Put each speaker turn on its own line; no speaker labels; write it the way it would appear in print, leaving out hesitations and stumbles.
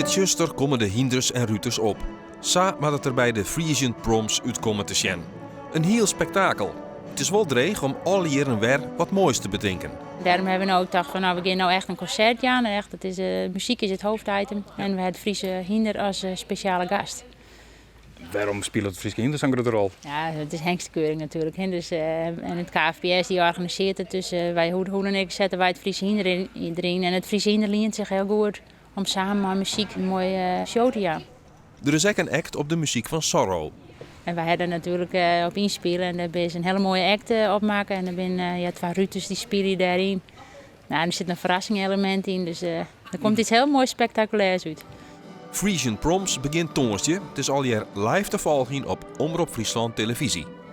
it tsjuster komme de hynders en ruters op. Sa moat it der by de Frisian Proms út komme te sjen. In hiel spektakel. It is wol dreech om alle jierren wer wat moais te betinken.
Dêrom hawwe we no ek tocht fan no, we gean no echt in konsert jaan. Echt, it is, muzyk is it hoofditem en we hawwe it Fryske hynder as spesjale gast.
Wêrom spilet it Fryske hynder sa'n grutte rol?
Ja, it is hengstekeuring natuerlik. Hè. Dus, en it KFPS dy organisearret it. Dus wy, hoe, hoe dan ek sette wy it Fryske hynder deryn. En it Fryske hynder lient sich hiel goed om samen mei muzyk in moaie show te jaan.
Der is ek in act op de muzyk fan Zorro.
En wy hawwe der natuerlik op ynspile en dêr binne se in hiele moaie act op makke. En der binne ja, twa ruters dy spylje dêryn. Nou, der sit in ferrassingelemint yn, dus der komt iets hiel moai spektakulêrs út.
Frisian Proms begjint tongersdei. It is allegear live te folgjen op Omrop Fryslân Televyzje.